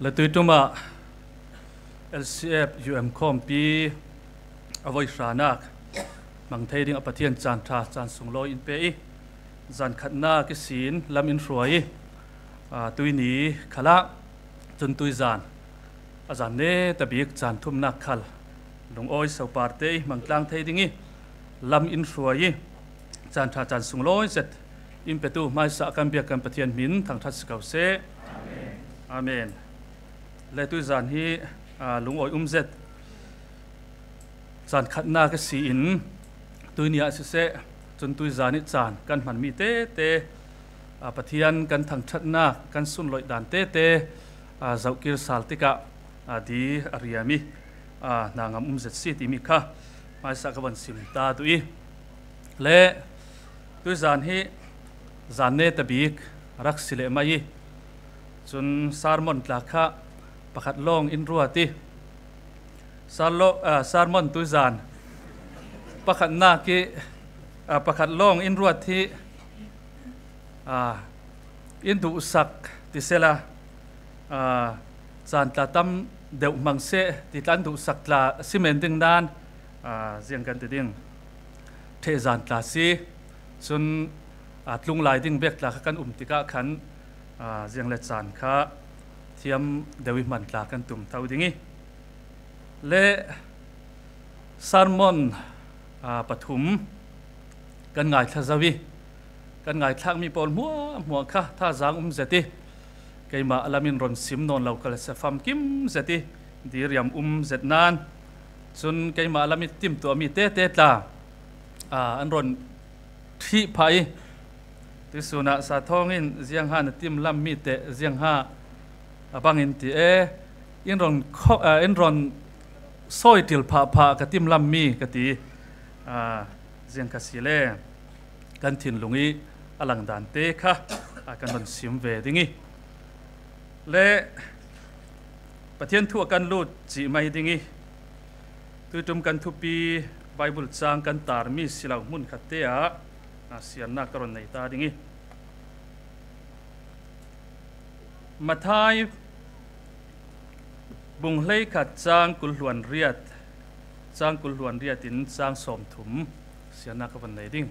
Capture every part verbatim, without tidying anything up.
Le tuiṭumah L C F U M khawmpi a voi hranak hmang thei dingah Pathian caan ṭha caan sunglawi in pe i, zan khatnak ihsin lam in hruai i, aa, tuini khalah cun tuizan a zan netabik caan thumnak khal lungawi soparte i hmang tlang thei ding i lam in hruai i, caan ṭha caan sunglawi zet in petu hmaisa kan biak kan Pathian hmin thangṭhat si ko seh. Amen. Le tuizan hi, aa, lungawi um zet caan khatnak ihsin tuini ah siseh, cun tuizan i caan kan hmanmi tete, aa, Pathian kan thangṭhatnak kan sunloih dan tete, aa, zohkir sal tikah, aa, di a riam i, aa, hna ngam um zet si timi kha hmaisa ka van sim ta tu i, le tuizan hi zan netabik rak si leh mai i, cun sermon tla kha pakhat lawng in ruat i, sarlo-, aa, sermon tuizan pakhatnak i, aa, pakhat lawng in ruat hi, aa, in duhsak ti sela, aa, caan tla tam deuh hmang seh ti tla in duhsak tla si men ding nan, aa, ziang kan ti ding, ṭhehzan tla si. Cun, aa, tlung lai ding bek tla kha kan um tikah khan, aa, ziang le caan kha thiam deuh i hman tla kan tum tho ding i, le sermon, aa, pathum kan ngaithla zo i, kan ngaithlakmi pawl hmuahhmuah kha thazaang um zet i, keimah lam in ron sim nawn lo ka le se famkim zet i, diriam um zet nan, cun keimah lam i timtuahmi tete tla, aa, an ron ṭhih phah i, tuisun ah Sathawng in ziangha na timlammi teh ziangha a bangin ti e, in ron kho-, aa, in ron sawiṭil phahphah ka timlammi ka ti, aa, ziang ka si le kan thinlung i a langdante kha, aa, kan ron sim ve ding i, le Pathian thu a kan lut cih mai ding i, tuiṭum kan thupi Bible cang kan tarmi si lo hmunkhatte ah, aa, siarnak ka ron nei ta ding i, Matthai bung hleikhat cang kul hluan riat, cang kul hluan riat in cang sawmthum siarnak ka van nei ding.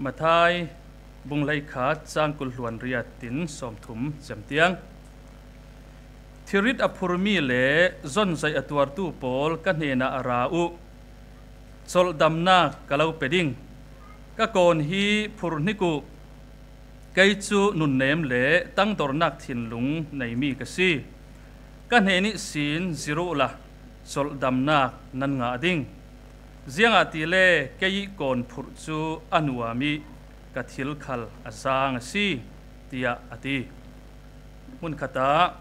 Matthai bung hleikhat cang kul hluan riat in sawmthum cem tiang. Thilrit a phurmi le zonzaih a tuartu pawl ka hnenah ra uh, colhdamnak ka lo pe ding. Ka kawn hi phurh hnik uh. Kei cu nunnem le tangdornak thinlung neimi ka si. Ka hnen ihsin zir uhla colhdamnak nan ngah ding. Ziangahtile kei i kawn phurh cu a nuam i ka thil khal a zaang a si, tiah a ti. Hmunkhat ah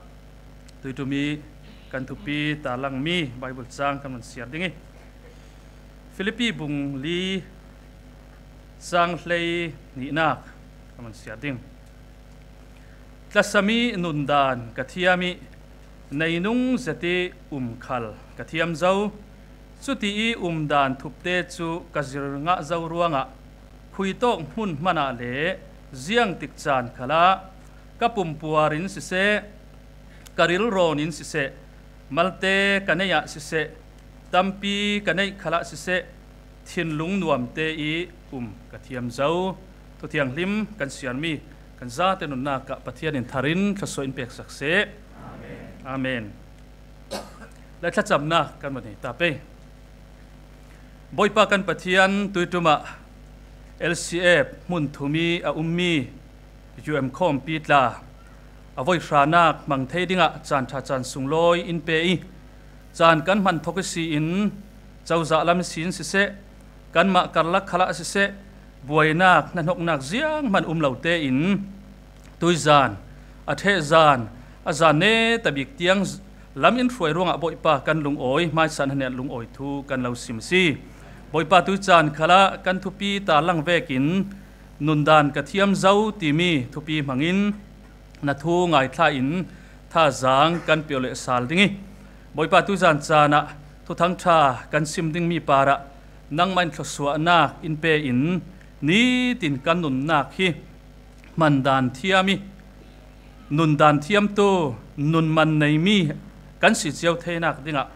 tuiṭum i kan thupi tarlangmi Bible cang kan van siar ding i, Filipi bung li cang hlei hnihnak kan van siar ding. Tlasam i nundan ka thiam i, neinung zet i um khal ka thiam zo. Cuti i umdan thupte cu ka zir ngah zo ruangah khuitawk hmun hmanah le ziangtik caan khalah ka pumpuar in siseh, ka rilrawn in siseh, malte ka neih ah siseh, tampi ka neih khalah siseh, thinlung nuamte i um ka thiam zo. Thuthianghlim kan siarmi kan zate nunnak ah Pathian in thar in thlasuah in peksak seh. Amen. Le thlacamnak kan va nei ta pei. Bawipa kan Pathian, tuiṭum ah L C F hmun thum i a ummi U M khawmpi tla a voi hranak hmang thei dingah caan ṭha caan sunglawi in pe i, caan kan hman thok i si in, cozah lam i si in siseh, kanmah karlak khalah siseh, buainak hnahnoknak zianghman um lo tein tuizan a ṭhehzan a zan netabik tiang lam in hruai ruangah Bawipa kan lungawi, hmaisa hnen lungawi thu kan lo sim a si. Bawipa tuizan khalah kan thupi tarlang vekin nundan ka thiam zo timi thupi hmangin na thu ngaithla in thazaang kan pio leh sal ding i, Bawipa tuizan caan ah thuthang ṭha kan sim dingmi parah nangmah in thlawsuahnak in pe in nitin kan nunnak hi hmandan thiam i nun dan thiamtu, nun man nei mi kan si ciau theinak dingah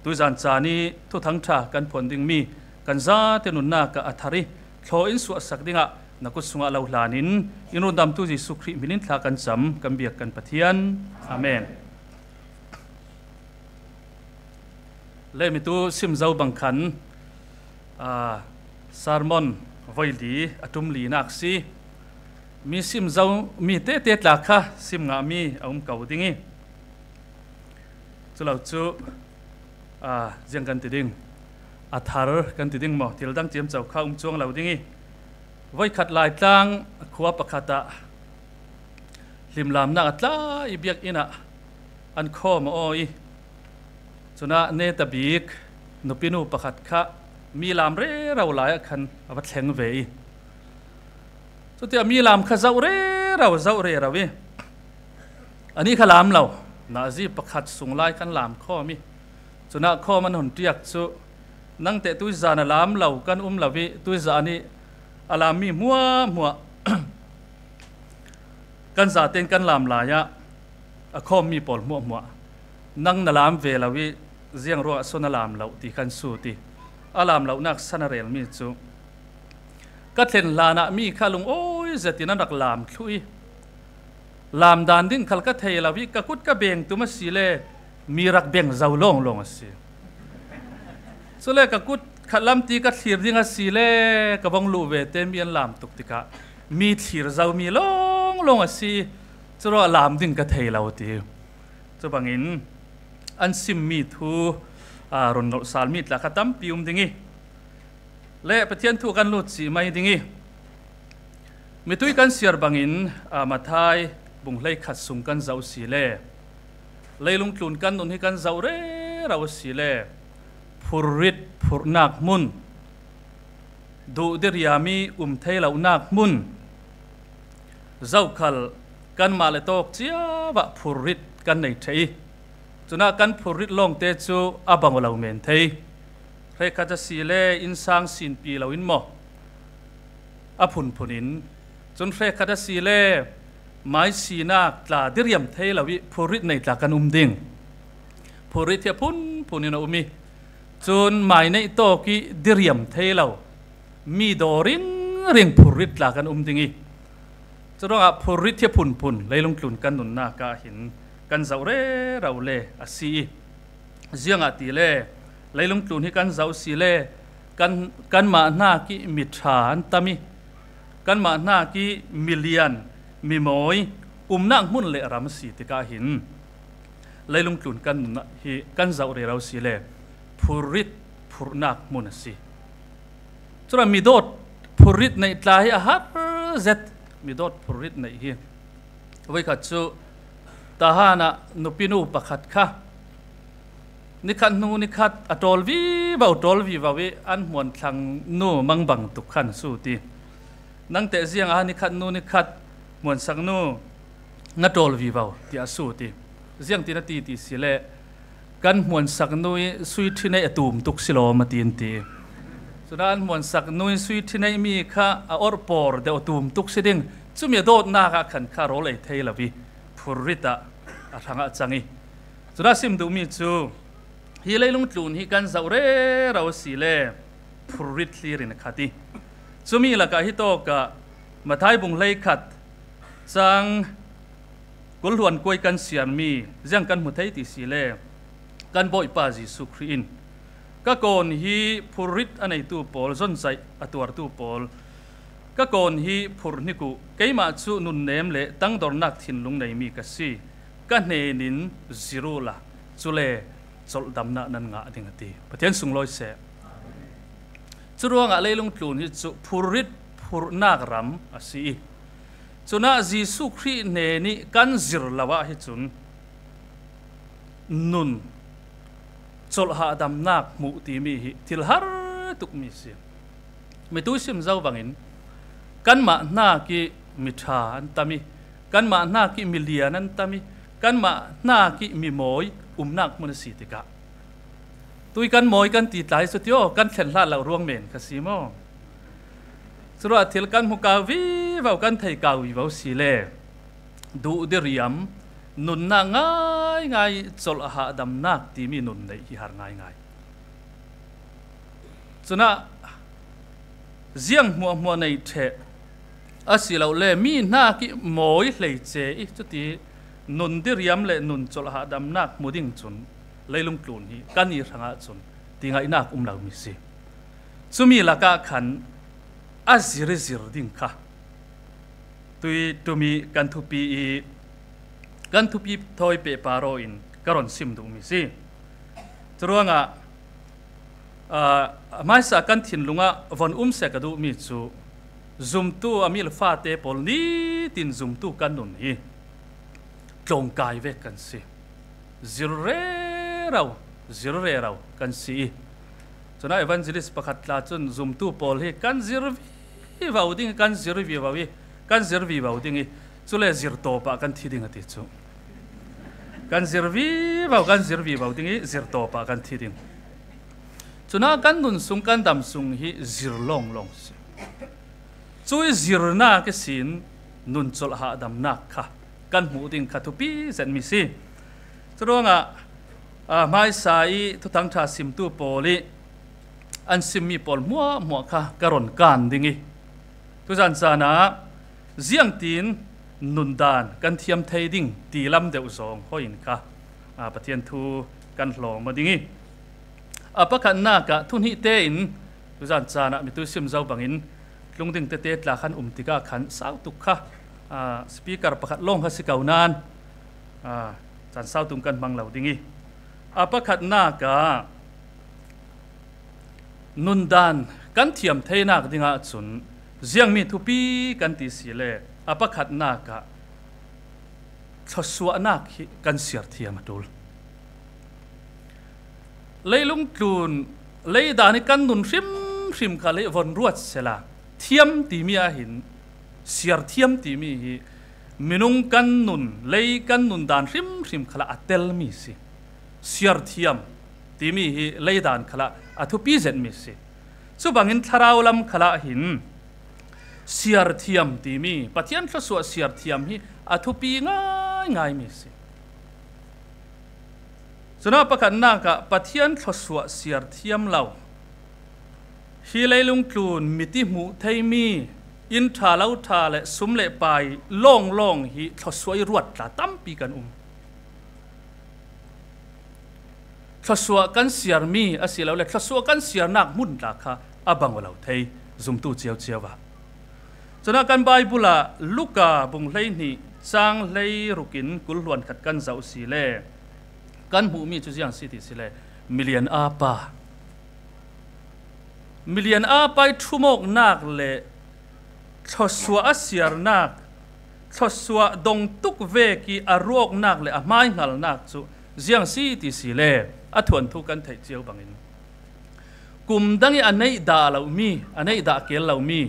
tuizan caan i Thuthang ṭha kan phuan ding mi kan zate nunnak ah a thar i thlaw in suahsak dingah na kut sungah lo hlan in, in rundamtu Jesuh Khrih hmin in thla kan cam kan biak kan Pathian. Amen. Le mitu sim zo bang khan, aa, sermon voi li a ṭum linak si. Mi sim zo, mi tete tla kha sim ngah mi a um ko ding i, culo cu, aa, ziang kan ti ding, a thar kan ti ding maw, thil dang ciamco kha um cuang lo ding i, voikhat Laitlang khua pakhat ah hlimlamnak a tla i biakinn ah an khawm a aw i, cunah neta bik nupinu pakhat kha mi lam rero lai ah khan a va thleng ve i, cutia mi lam kha zoh rero, zoh rero i, anih kha lam lo, nazi pakhat sung lai khan lam khawm i, cunah khawm an hun ṭiak cu, nangteh tuizan a lam lo kan um lo i, tuizan i a lam mi hmuahhmuah kan zaten kan lam lai ah a khawm mi pawl hmuahhmuah, nang na lam ve lo i, ziang ruangah so na lam lo ti khan sut i, a lam lonak san a rel mi cu ka thlen hlan ah mi kha lungawi zet in an rak lam thluh i, lam dan ding khal ka thei lo i, ka kut ka beng tum a si le mi rak beng zo lawnglawng a si. Cule ka kut khat lam ti ka thlir ding a si le ka vong luh ve te mi an lam tuk tikah mi thlir zo mi lawnglawng a si. Curuah lam ding ka thei lo ti. Cu bangin an sim mi thu, aa, run nolh sal mi tla kha tampi um ding i, le Pathian thu kan lut cih mai ding i, mitui kan siar bangin, aa, Matthai bung hleikhat sung kan zoh si le, leilung tlun kan nun hi kan zoh rero si le, phurrit phurhnak hmun, duh diriam i um thei lonak hmun, zokhal kanmah le tawk cio ah phurrit kan nei ṭheh i, cunah kan phurrit lawngte cu a bang aw lo men thei. Hrekkhat a si le innsang sinpi lo in maw, a phunphun in, cun hrekkhat a si le mai sinak tla diriam thei lo i phurrit nei tla kan um ding. Phurrit hi a phunphun in a um i, cun mai neih tawk i diriam thei lo mi daw ringring phurrit tla kan um ding i, curuangah phurrit hi a phunphun leilung tlun kan nunnak ah hin kan zoh rero le a si i, ziangahtile leilung tlun hi kan zoh si le kan, kanmah hnak i mi ṭha an tam i, kanmah hnak i mi lian, mi mawi, umnak hmun le ram a si tikah hin leilung tlun kan nunnak hi kan zoh rero si le phurrit phurhnak hmun a si. Curuangah midawt phurrit neih tla hi a har zet. Midawt phurrit neih hi, voikhat cu Tahan ah nupinu pakhat kha nikhat hnu nikhat a ṭawl vivo, ṭawl vivo i an hmuanthlang nu mangbang tuk khan sut i, nangteh ziangah nikhat hnu nikhat hmuansak nu na ṭawl vivo tiah sut i, ziangtin a ti ti si le, kan hmuansak nu i sui ṭhi neih a tum tuk si lawm a ti an ti. Cunah an hmuansak nu i sui ṭhi neih mi kha a orh pawr deuh a tum tuk si ding. Cumi a dawtnak ah khan kha rawl ei thei lo i phurrit ah a hrangah a cang i, cunah sim duhmi cu hi leilung tlun hi kan zoh rero a si le phurrit hlir in a khat i, cumi lakah hi tawkah Matthai bung hleikhat cang kul hluan kuai kan siarmi ziang kan hmu thei ti si le, kan Bawipa Jesuh Khrih in, ka kawn hi phurrit a neitu pawl, zonzaih a tuartu pawl, ka kawn hi phurh hnik uh, keimah cu nunnem le tangdornak thinlung neimi ka si, ka hnenin zir uhla, cule colhdamnak nan ngah ding a ti. Pathian sunglawi seh. Curuangah leilung tlun hi cu phurrit phurhnak ram a si i, cunah Jesuh Khrih hnen i kan zir lo ah hi cun nun colh hahdamnak hmuh timi hi thil har tukmi a si. Mitui sim zo bangin kanmah hnak i mi ṭha an tam i, kanmah hnak i mi lian an tam i, kanmah hnak i mi mawi umnak hmun a si tikah, tui kan mawi kan ti tla hi cu tio, kan thlen hlat lo ruang men kha si maw? Curuah thil kan hmu kau vivo, kan thei kau vivo si le, duh diriam, nunnak ngaingai, colh a hahdamnak timi nun neih hi har ngaingai. Cunah ziang hmuahhmuah nei ṭheh, asilole mi hnak ih mawi hleice ih cuti nun diriam le nun colh a hahdamnak hmu ding cun leilung tlun hi kan i hrangah cun tingaihnak um lo mi si. Cumi lakah khan a zir i zir ding kha tui ṭum ih kan thupi ih kan thupi thawi pehpar aw in ka ron sim duhmi si. Curuangah, aa, hmaisa kan thinlungah von um seh ka duhmi cu zumtu a mi le fate pawl nitin zumtu kan nun hi tlawngkai vek kan si. Zir rero, zir rero kan si ih, cunah evangelist pakhat tla cun zumtu pawl hi kan zir vivo ding, kan zir vivo ih, kan zir vivo ding ih, cule zir tawpah kan thi ding a ti cu. Kan zir vivo, kan zir vivo ding ih, zir tawpah kan thi ding. Cunah kan nun sung, kan dam sung hi zir lawnglawng si. Cuih zirnak ihsin nun colh hahdamnak kha kan hmuh ding kha thupi zetmi si. Curuangah, aa, hmaisa ih Thuthang ṭha simtu pawl ih an simmi pawl hmuahhmuah kha ka ron kan ding ih, tuzan caan ah ziangtin nundan kan thiam thei ding ti lam deuh zawng hoi in kha, aa, Pathian thu kan hlawm aw ding ih, a pakhatnak ah thu hnih tein tuzan caan ah mitui sim zo bangin tlung ding tete tla khan um tikah khan sau tuk kha, aa, speaker pakhat lawng kha si ko nain, aa, caan sau tung kan hmang lo ding ih, a pakhatnak ah nundan kan thiam theinak dingah cun ziangmi thupi kan ti si le, a pakhatnak ah thluasuahnak hi kan siar thiam a ṭul. Leilung tlun, leidan ih kan nun hrimhrim khal hi von ruat sehla, thiam timi ah hin siar thiam timi hi minung kan nun, lei kan nun dan hrimhrim khalah a telmi si. Siar thiam timi hi leidan khalah a thupi zetmi si. Cubangin thlarau lam khalah hin siar thiam timi, Pathian thluasuah siar thiam hi a thupi ngaingaimi si. Cunah pakhatnak ah Pathian thluasuah siar thiam lo, hi leilung tlun mit ih hmuh theimi inn ṭha lo ṭha le sum le pai lawnglawng hi thluasuah ih ruat tla tampi kan um. Thluasuah kan siarmi asilole thluasuah kan siarnak hmun tla kha a bang aw lo thei zumtu ciauciau ah. Cunah kan Baibal ah Luka bung hleihnih cang hleiruk in kul hluan khat kan zoh si le kan hmuhmi cu ziang si ti si le, milian a pa, milian a pa ih ṭhumawknak le thluasuah a siarnak, thluasuah dong tuk vek ih a ruawknak le a hmaihngalnak cu ziang si ti si le a thuanthu kan theih cio bangin, kum dang ih a neih dah lomi, a neih dah keel lomi,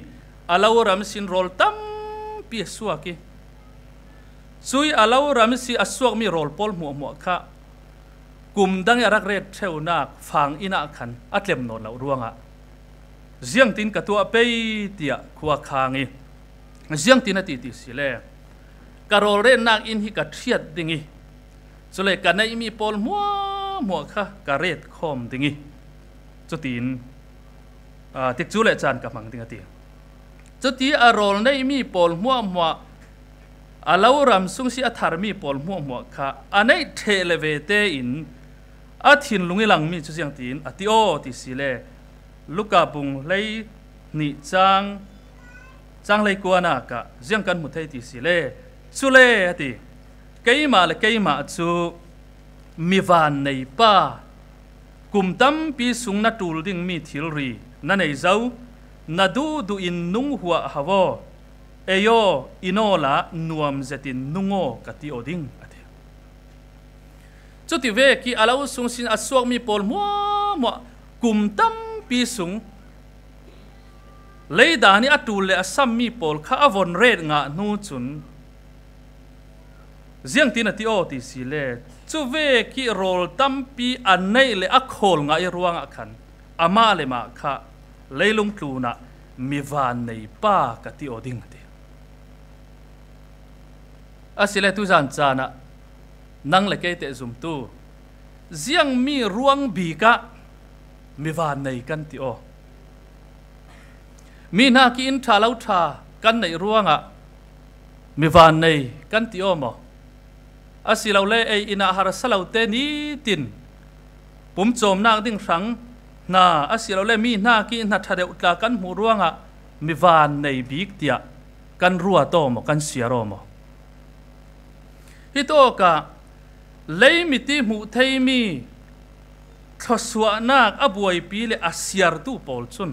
a lo ram ihsin rawl tampi a suak ih, cuih a lo ram ihsin a suakmi rawl pawl hmuahhmuah kha kum dang ih a rak ret ṭheunak fang inn ah khan a tlem nawn loh ruangah, ziangtin ka tuah pei, tiah khua khang ih, ziangtin a ti ti si le, ka rawl retnak inn hi ka ṭhiat ding ih, cule ka neihmi pawl hmuahhmuah kha ka ret khawm ding ih, cutin, aa, tikcu le caan ka hmang ding a ti. Cuti a rawl neihmi pawl hmuahhmuah, a lo ram sung si a tharmi pawl hmuahhmuah kha a neih ṭheh le ve tein a thinlung ih langmi cu ziangtin a ti aw ti si le, Luka bung hleihnih cang, cang hleikuanak ah ziang kan hmu thei ti si le, cule a ti, keimah le keimah cu mi vannei pa, kum tampi sung na ṭul dingmi thilri na nei zo, na duhduh in nung huahhau aw, ei aw, i nawl ah nuam zetin nung aw ka ti aw ding, a ti. Cuti vek ih a lo sung sin a suakmi pawl hmuahhmuah kum tampi sung leidan ih a ṭul le a sammi pawl kha a von ret ngah hnu cun, ziangtin a ti aw ti si le, cuvek ih rawl tampi a neih le a khawl ngah ih ruangah khan amah le mah kha leilung tlun ah mi vannei pa ka ti aw ding a ti. A si le tuzan canah nang le kei teh zumtu, ziang mi ruang bikah mi vannei kan ti aw? Mi hna ki in ṭha lo ṭha kan neih ruangah mi vannei kan ti aw maw? A si lo le ei innah harsa lote nitin pumcawmnak ding hrang hna, a si lo le mi hna ki hna ṭha deuh tla kan hmuh ruangah mi vannei bik tiah kan ruat aw maw, kan siar aw maw? Hi tawkah leimit ih hmuh theimi thluasuahnak a buaipi le a siartu pawl cun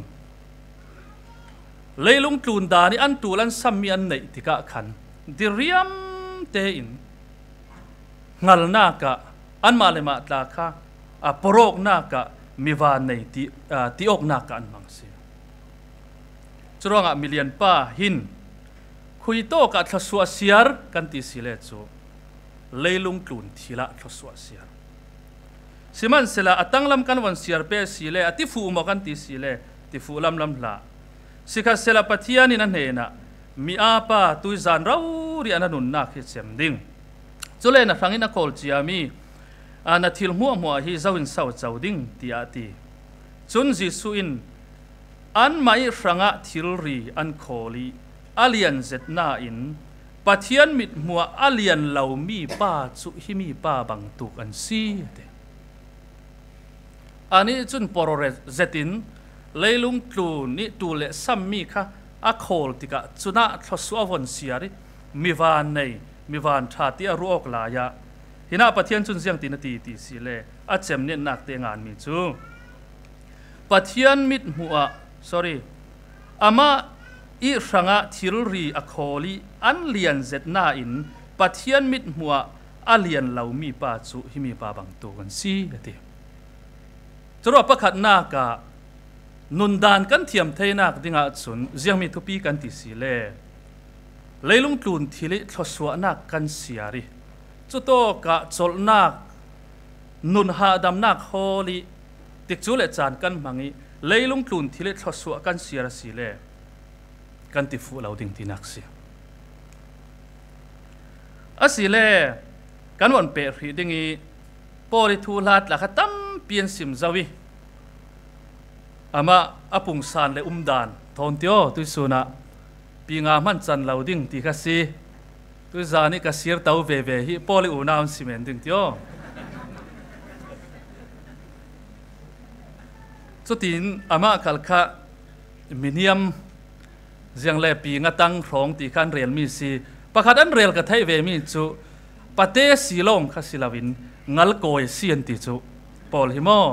leilung tlun dan ih an ṭul an sammi an neih tikah khan diriam tein hngalnak ah anmah le mah tla kha a porhawknak ah mi vannei ti, aa, ti awknak ah an hmang si. Curuangah milianpa hin khui tawkah thluasuah siar kan ti si le cu leilung tlun thilah thluasuah siar. Sihmanhsehla a tanglam kan von siar peh si le a tifuh maw kan ti si le tifuh lamlam hlah. Sikhalsehla Pathian in a hnenah mi aa pa tuizan rori an a nunnak hi cem ding. Cule na hrangin a kawl ciami, aa, na thil hmuahhmuah hi zo in so co ding, tiah a ti. Cun Jesuh in anmah ih hrangah thilri an khawl ih a lian zet nain Pathian mithmuh ah a lian lomi pa cu himi pa bangtuk an si, a ti. Anih cun porhawk zetin leilung tlun ih ṭul le sammi kha a khawl tikah cunah thluasuah a von siar ih mi vannei, mi vanṭha tiah a ruah awk lai ah hinah Pathian cun ziangtin a ti ti si le a cemnetnak te nganmi cu Pathian mithmuh ah, sorry, amah ih hrangah thilri a khawl ih an lian zet nain Pathian mithmuh ah a lian lomi pa cu himi pa bangtuk an si, a ti. Curuah pakhatnak ah nundan kan thiam theinak dingah cun ziangmi thupi kan ti si le leilung tlun thil ih thluasuahnak kan siar ih cutawkah colhnak, nun hahdamnak hawl ih tikcu le caan kan hmang ih leilung tlun thil ih thluasuah kan siar a si le kan ti fuh lo ding tinak si. A si le kan von peh hrih ding ih Paul ih thuhla tla kha tampi an sim zo ih amah a pungsan le umdan thawn ti aw, tuihsun ah pi nga hman can lo ding ti kha si. Tuizan ih ka sir to veve hi Paul ih unau an si men ding ti aw. Cutin amah khal kha miniam ziang le pi nga tang hrawng ti kha an relmi si. Pakhat an rel ka theih vemi cu pate si lawng kha si loin ngalkawi si an ti cu Paul hi maw?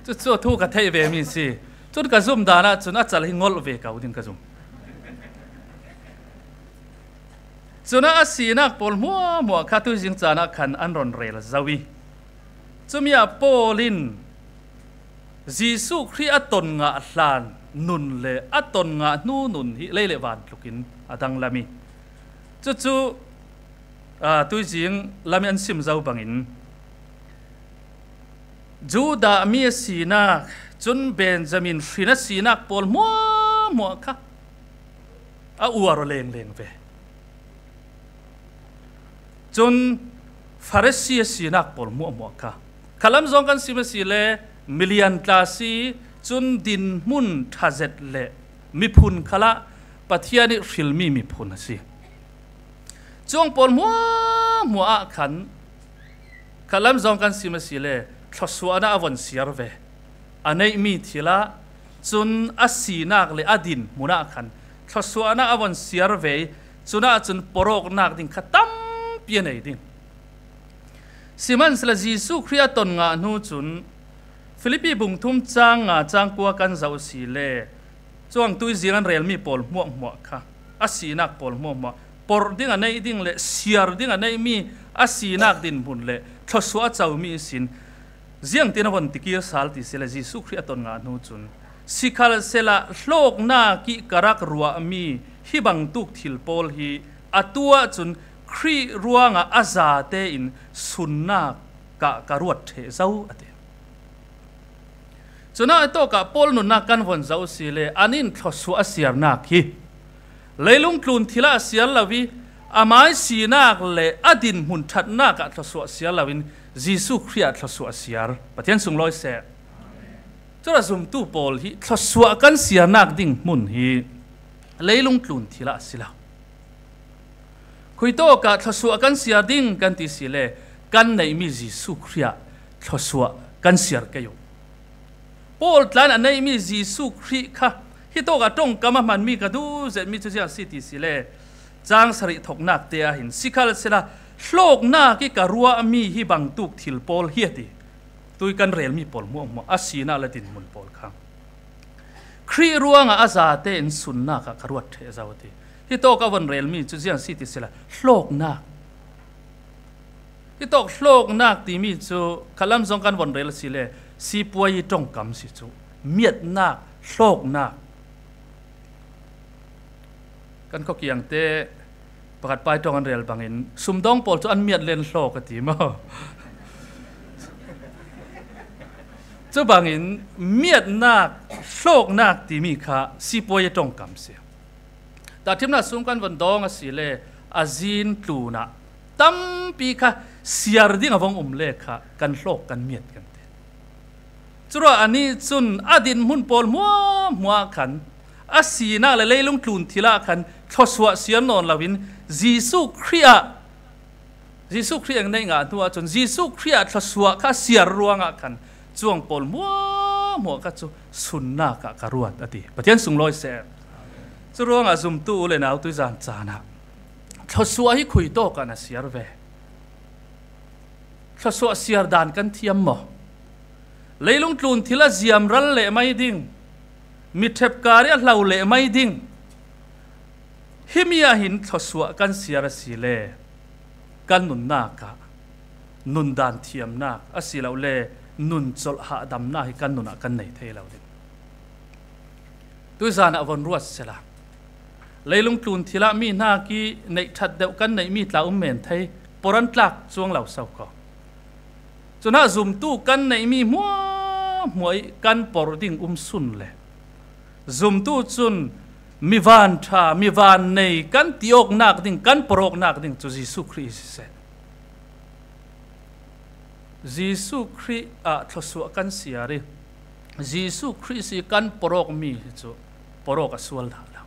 Cucu thu ka theih vemi si. Cun ka zumdan ah cun a cal hi ngolh ve ko ding ka zum. Cun a sinak pawl hmuahhmuah kha tuizing caan ah khan an ron rel zo ih cumi ah Paul in Jesuh Khrih a ton ngah hlan nun le a ton ngah hnu nun hi lei le van tlukin a danglam ih cucu, aa, tuizing lam ih an sim zo bangin Judah mi a sinak cun Benjamin hrin a sinak pawl hmuahhmuah kha a uar aw lengleng ve. Cun Farasi a sinak pawl hmuahhmuah kha khalam zong kan sim a si le milian tla a si, cun dinhmun ṭha zet le miphun khalah Pathian ih hrilmi miphun a si. Cuang pawl hmuahhmuah ah khan khalam zong kan sim a si le thluasuahnak a von siar ve. A neihmi thil ah cun a sinak le a dinhmun ah khan thluasuahnak a von siar ve. Cunah cun porhawknak ding kha tampi a nei ding. Sihmanhsehla Jesuh Khrih a ton ngah hnu cun Filipi bung thum cang nga cang kua kan zoh a si le cuang tuizing an relmi pawl hmuahhmuah kha a sinak pawl hmuahhmuah porh ding a neih ding le siar ding a neihmi a sinak dinhmun le thluasuah a comi ihsin ziangtin a von ti kir sal ti si le Jesuh Khrih a ton ngah hnu cun, sikhalsehla hlawknak ih ka rak ruahmi hi bangtuk thil pawl hi atu ahcun Khrih ruangah a zate in sunnak ah ka ruat ṭheh zo, a ti. Cunah tawkah Paul nunnak kan von zoh a si le an in thluasuah a siarnak hi leilung tlun thil ah a siar lo ih Amai sinak le a dinhmun ṭhatnak ah thluasuah siar loin Jesuh Khrih ah thluasuah siar. Pathian sunglawi seh. Cura zumtu pawl hi thluasuah kan siarnak ding hmun hi leilung tlun thil ah a si lo. Khuitawk ah thluasuah kan siar ding kan ti si le kan neihmi Jesuh Khrih ah thluasuah kan siar kei uh. Paul tlan a neihmi Jesuh Khrih kha hitawk ah ṭongkam a hmanmi ka duh zetmi cu ziang si ti si le cang sarih thoknak te ah hin sikhalsehla hlawknak ih ka ruahmi hi bangtuk thil pawl hi a ti. Tui kan relmi pawl hmuahhmuah a sinak le dinhmun pawl kha Khrih ruangah a zate in sunnak ah ka ruat ṭheh zo a ti. Hitawk a von relmi cu ziang si ti sila hlawknak. Hitawk hlawknak timi cu khalam zong kan von rel a si le sipuai ih ṭongkam si cu miatnak, hlawknak. Kan khuakiangte pakhat pai ṭawng an rel bangin sumdawng pawl cu an miat len hlawk a ti maw? Cu bangin miatnak, hlawknak timi kha sipuai a ṭongkam si. Tahṭhimnak sung kan von dawng a si le a zin tlunah tampi kha siar ding a vong um le kha kan hlawk kan miat kan ti. Curuah anih cun a dinhmun pawl hmuahhmuah khan a sinak le leilung tlun thil ah khan thluasuah siar nawn loin Jesuh Khrih ah, Jesuh Khrih an neih ngah hnu ahcun Jesuh Khrih ah thluasuah kha a siar ruangah khan cuang pawl hmuahhmuah kha cu sunnak ah ka ruat a ti. Pathian sunglawi seh. Curuangah zumtu u le nau tuizan caan ah thluasuah hi khuitawk ah na siar ve. Thluasuah siar dan kan thiam maw? Leilung tlun thil a ziamral leh mai ding, mi ṭhepkar ih a hlo leh mai ding. Himi ah hin thluasuah kan siar a si le kan nunnak ah nundan thiamnak a si lo le nun colh hahdamnak hi kan nun ah kan nei thei lo ding. Tuizan ah von ruat sehla leilung tlun thil ah mi hnak ih neih ṭhat deuh kan neihmi tla um men thei, por an tlak cuang lo so ko. Cunah zumtu kan neihmi hmuahhmuah ih kan por ding um sun le zumtu cun mi van ṭha, mi van nei kan ti awknak ding, kan por awknak ding cu Jesuh Khrih hi siseh. Jesuh Khrih ah thluasuah kan siar ih Jesuh Khrih si kan por awkmi hi cu por awk a sual dah lo.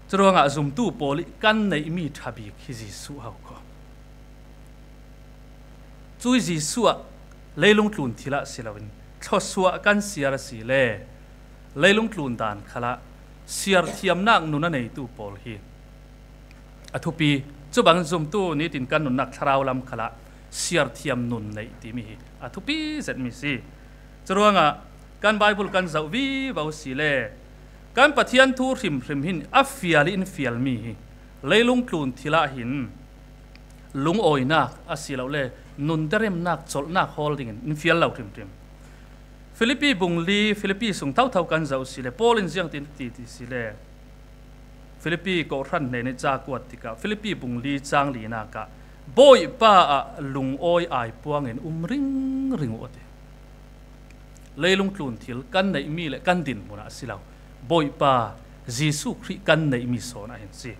Curuangah zumtu pawl ih kan neihmi ṭha bik hi Jesuh ho ko. Cui Jesuh ah leilung tlun thil ah si loin thluasuah kan siar a si le leilung tlun dan khalah siar thiamnak nun a neitu pawl hi a thupi. Cu bangin zumtu nitin kan nunnak thlarau lam khalah siar thiam nun neih timi hi a thupi zetmi si. Curuangah kan Baibal kan zoh vivo si le kan Pathian thu hrimhrim hin a fial ih in fialmi hi leilung tlun thil ah hin lungawinak a si lo le nun deremnak, colhnak hawl dingin in fial lo hrimhrim. Filipi bung li, Filipi sung thotho kan zoh si le Paul in ziangtin ti ti si le Filipi kawhhran hnen ih ca kuat tikah Filipi bung li cang linak ah Bawipa ah lungawi aipuangin um ringring uh a ti. Leilung tlun thil kan neihmi le kan dinhmun ah a si lo, Bawipa Jesuh Khrih kan neihmi sawn ah hin si.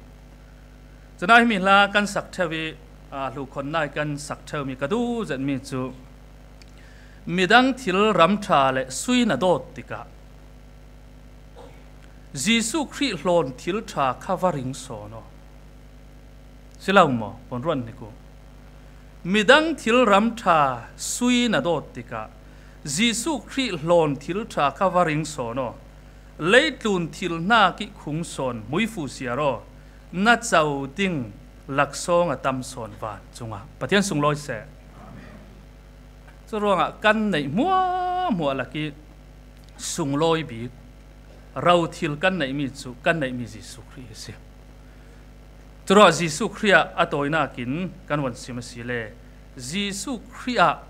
Cunah himi hla kan sak ṭheu ih, aa, hlukhonnak ih kan sak ṭheumi ka duh zetmi cu midang thil ram ṭha le sui na dawt tikah Jesuh Khrih hlawn thil ṭha kha va ring sawn aw. Si lo maw? Von ruat hnik uh. Midang thil ram ṭha sui na dawt tikah Jesuh Khrih hlawn thil ṭha kha va ring sawn aw. Leitlun thil hnak ih khung sawn muifu siar aw. Na co ding laksawng a tam sawn vancungah. Pathian sunglawi seh. Curuangah kan neih hmuahhmuah lakih sunglawi bik, ro thil kan neihmi cu kan neihmi Jesuh Khrih hi a si. Curuah Jesuh Khrih ah a tawinak in kan von sim a si le Jesuh Khrih ah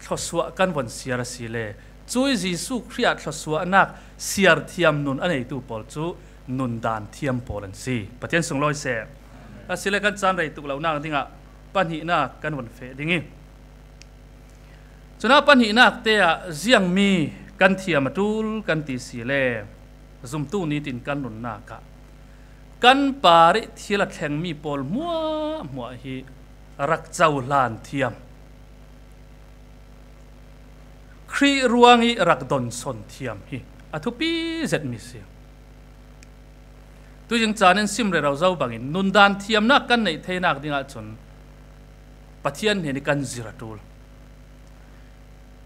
thluasuah kan von siar a si le cui Jesuh Khrih ah thluasuahnak siarthiam nun a neitu pawl cu nundan thiam pawl an si. Pathian sunglawi seh. Asile kan caan rei tuk lonak dingah pahnihnak kan von feh ding ih, cunah pahnihnak te ah ziangmi kan thiam a ṭul kan ti si le zumtu nitin kan nunnak ah Kan parih thil a thlengmi pawl hmuahhmuah hi rak cohlan thiam, Khrih ruangih rak donsawn thiam hi a thupi zetmi si. Tuzing caan in sim rero zo bangin nundan thiamnak kan neih theinak dingah cun Pathian hnen ih kan zir a ṭul.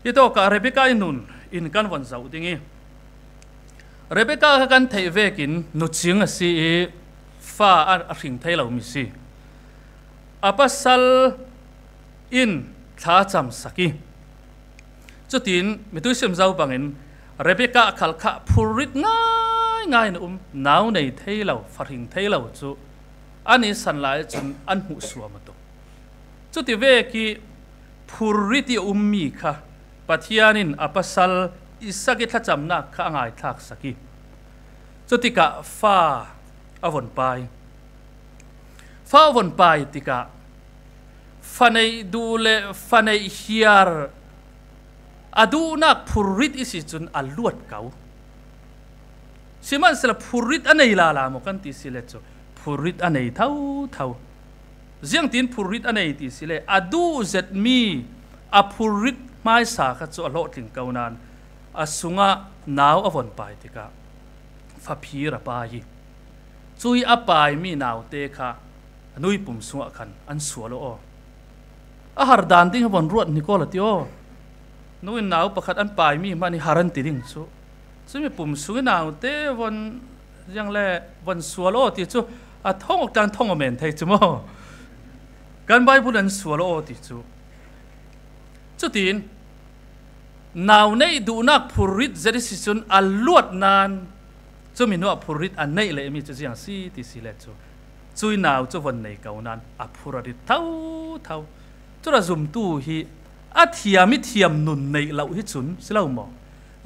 Hitawkah Rebekah ih nun in kan von zoh ding ih, Rebekah kha kan theih vekin nucing a si ih fa a, a hring thei lomi si. A pasal in thlacamsak ih, cutin mitui sim zo bangin Rebekah khal kha phurrit ngaingai in a um, nau nei thei lo, fa hring thei lo cu an i san lai cun an hmuhsuam a tuk. Cuti vekih phurrit ih a ummi kha Pathian in a pasal Isak ih thlacamnak kha a ngaithlaksak ih, cutikah fa a von pai. Fa a von pai tikah fa neih duh le fa neih hiar a duhnak phurrit ihsi cun a luat ko. Sihmanhsehla phurrit a nei lala maw kan ti si le cu phurrit a nei thotho. Ziangtin phurrit a nei ti si le a duh zetmi a phurrit hmaisa kha cu a hlawhtling ko nain a sungah nau a von pai tikah fa phir a pai ih, cuih a paimi naute kha a nui pum sungah khan an sual aw. A har dan ding hi von ruat ni kawl a ti aw. Nu in nau pakhat an paimi hmanh ih har an ti ding cu. Cumi pum sungih naute von ziang le von sual aw ti cu a thong awk tlan thong aw men thei cu maw? Kan Baibal an sual aw ti cu. Cutin nau neih duhnak phurrit zet ihsi cun a luat nain cumi hnuah phurrit a neih lehmi cu ziang si ti si le cu, cuih nau cu von nei ko nain a phur a rit thotho. Cun a zumtu hi a thiam ih thiam nun neih lo hi cun si lo maw?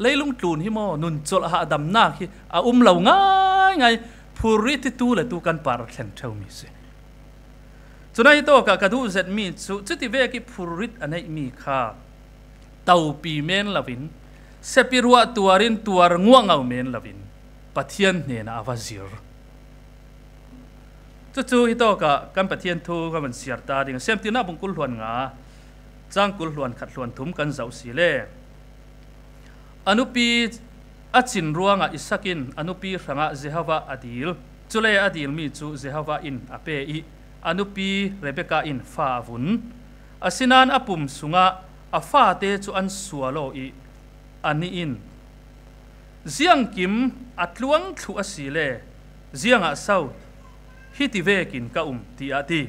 Leilung tlun hi maw nun colh hahdamnak hi a um lo ngaingai, phurrit hi tu le tu kan par a thlen ṭheumi si. Cun ahi tawkah ka duh zetmi cu cuti vekih phurrit a neihmi kha topi men loin, sepi ruah tuar in tuar nguahngo men loin Pathian hnenah a va zir. Cucu hitawkah kan Pathian thu kan van siar ta ding a, Siamtirnak bung kul hluan nga, cang kul hluan khat hluan thum kan zoh si le. A nupi a cin ruangah Isak in a nupi hrangah Jehovah a dil. Cule a dilmi cu Jehovah in a pe ih a nupi Rebekah in fa a vun. Asinain a pum sungah a fate cu an sual aw ih anih in, "Ziangkim a tluang thluh asile ziangah so hiti vekin ka um?" tiah a ti.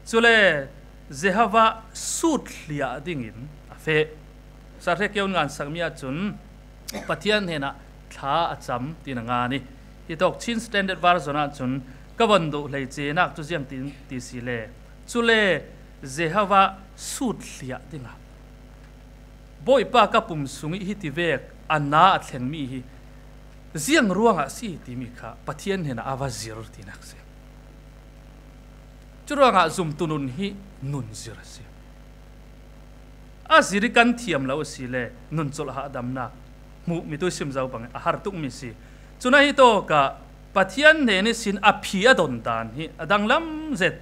Cule Jehovah sut hliah dingin a feh. Sarhekeu in ngansakmi ahcun Pathian hnenah thla a cam tiin a ngan ih, hitawk Chin Standard Version ahcun ka von duh hleicenak cu ziangtin ti si le, cule Jehovah sut hliah dingah Bawipa ka pum sungih hiti vek a na a thlengmi hi ziang ruangah si timi kha Pathian hnenah a va zir tinak si. Curuangah zumtu nun hi nun zir a si. A zir ih kan thiam lo asile nun colh hahdamnak hmuh mi tu sim zo bangin a har tukmi si. Cun ahi tawkah Pathian hnen ihsin a phi a don dan hi a danglam zet.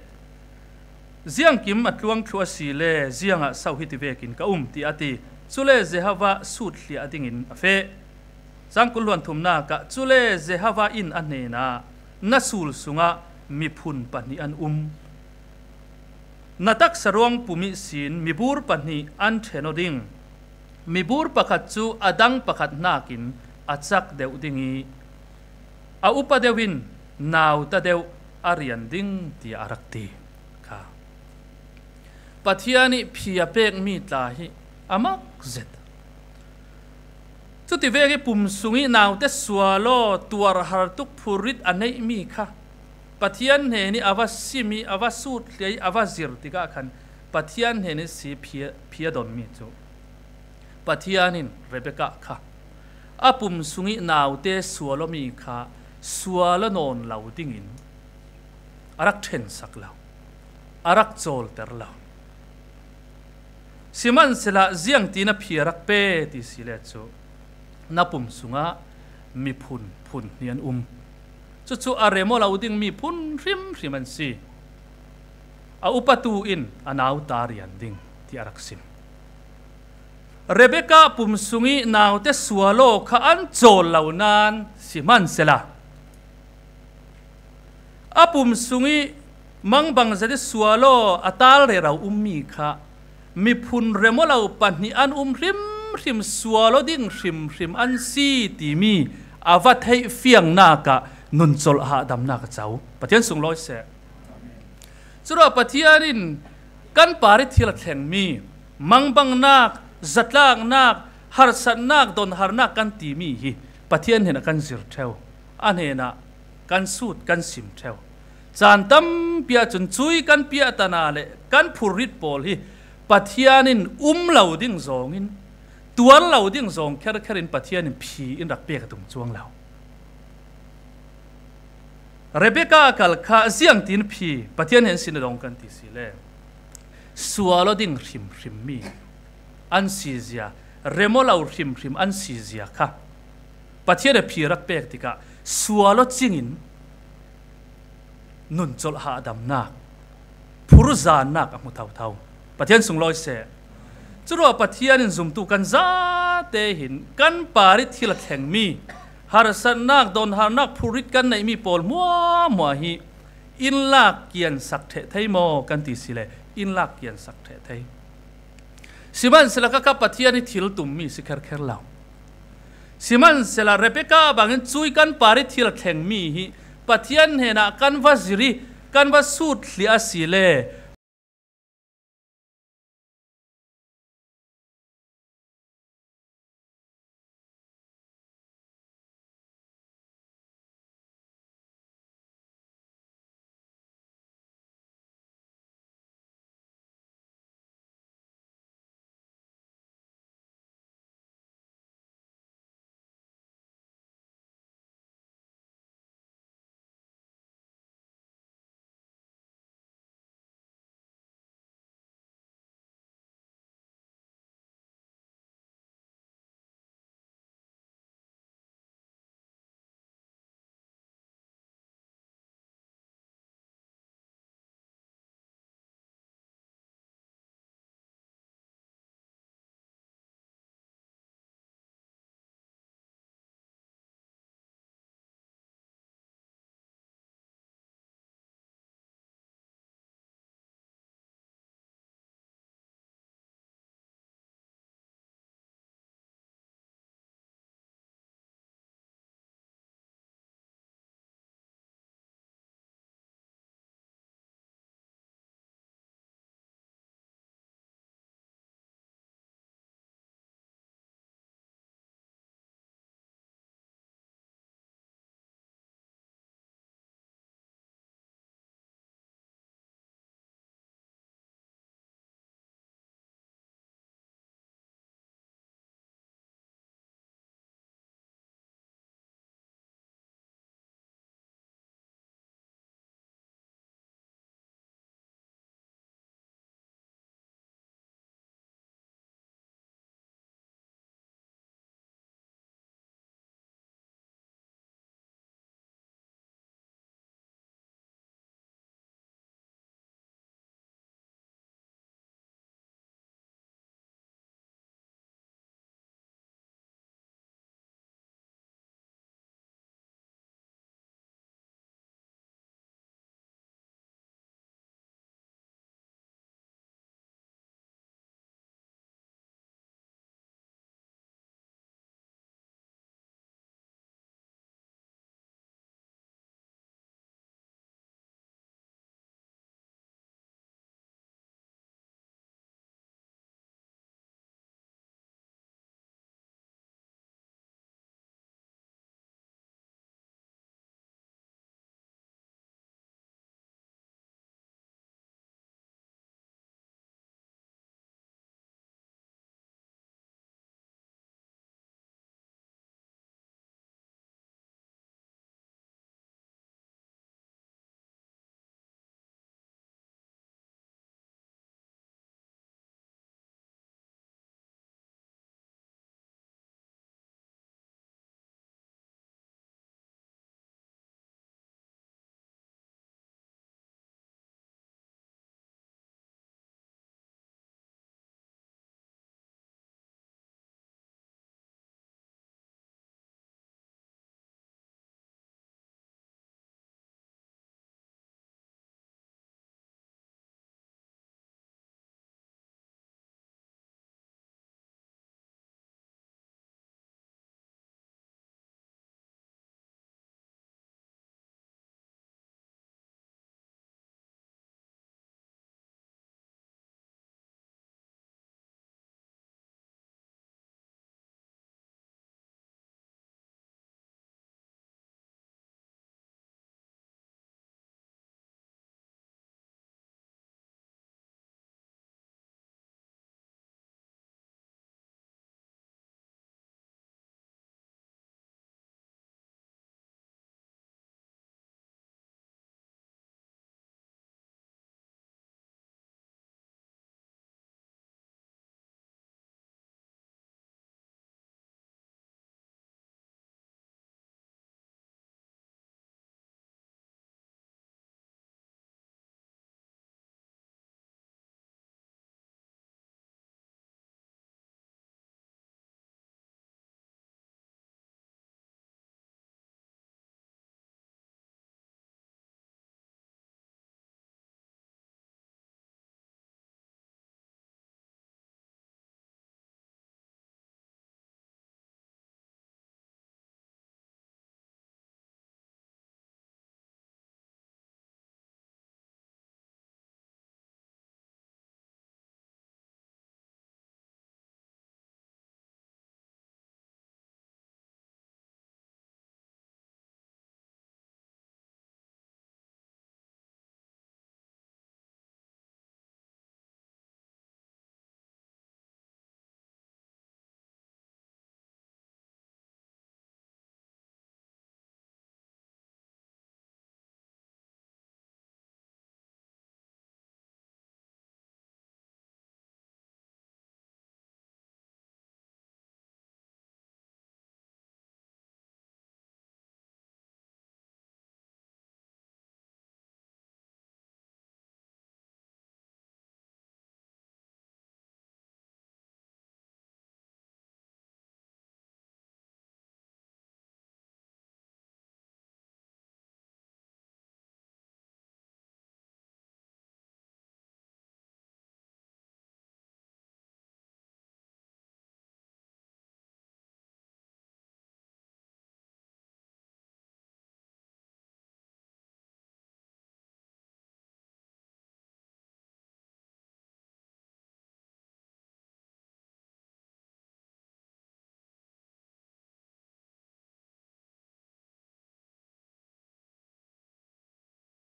Ziangkim a tluang thluh asile ziangah so hiti vekin ka um, tiah a ti. Cule Jehovah sut hliah dingin a feh. Cang kul hluan thumnak ah, cule Jehovah in a hnenah, "Na sul sungah miphun pahnih an um. Na taksa ruang pum ihsin mibur pahnih an ṭhen aw ding. Mibur pakhat cu a dang pakhat hnakin a cak deuh ding ih a upa deuh in nauta deuh a rian ding," tiah a rak ti kha. Pathian ih phi a pekmi tla hi a mak zet. Cuti vek ih pum sungih naute sual aw, tuarhar tuk phurrit a neihmi kha Pathian hnen ih a va sim ih a va sut hliah ih a va zir tikah khan Pathian hnen ihsi phi a, phi a donmi cu Pathian in Rebekah kha a pum sungih naute sual awmi kha sual aw nawn lo dingin a rak ṭhensak lo, a rak cawlter lo. Sihmanhselah ziangtin a phi a rak pe ti si le cu, "Na pum sungah miphun phun hnih an um. Cucu a rem aw lo ding miphun hrimhrim an si. A upatu in a nau ta rian ding, tiah a rak sim. Rebekah pum sung i naute sual aw kha an cawl lo nain sihmanhsehlaw, a pum sung i mangbang zat i sual aw a tal rero ummi kha miphun rem aw lo pahnih an um hrimhrim, sual aw ding hrimhrim an si timi a va theih fiangnak ah nun colh hahdamnak a co. Pathian sunglawi seh. Curuah Pathian in kan par i thil a thlengmi mangbanghnak, zatlaknak, harsatnak, donharnak kan timi hi Pathian hnenah kan zir ṭheu, a hnenah kan sut, kan sim ṭheu. Caan tampi ahcun cui kan piah tana le kan phurrit pawl hi Pathian in um lo ding zawngin, tuar lo ding zawng kherkher in Pathian in phi in rak pek a tum cuang lo. Rebekah a kal kha ziangtin phi Pathian he an sin a dong kan ti si le, sual aw ding hrimhrim mi an si zia, rem aw lo hrimhrim an si zia kha Pathian a phi rak pek tikah sual aw cingin nun colh hahdamnak, phurzaannak a hmu thotho. Pathian sunglawi seh. Curuah Pathian in zumtu kan zate hin kan par i thil a thlengmi, harsatnak, donharnak, phurrit kan neihmi pawl hmuahhmuah hi in lak kiansak ṭheh thei maw kan ti si le, in lak kiansak ṭheh thei. Sihmanhsehlaw kha Pathian hi thil tummi si kherkher lo. Sihmanhsehlaw Rebekah bangin cui kan par i thil a thlengmi hi Pathian hnenah kan va zir i kan va sut hliah a si le,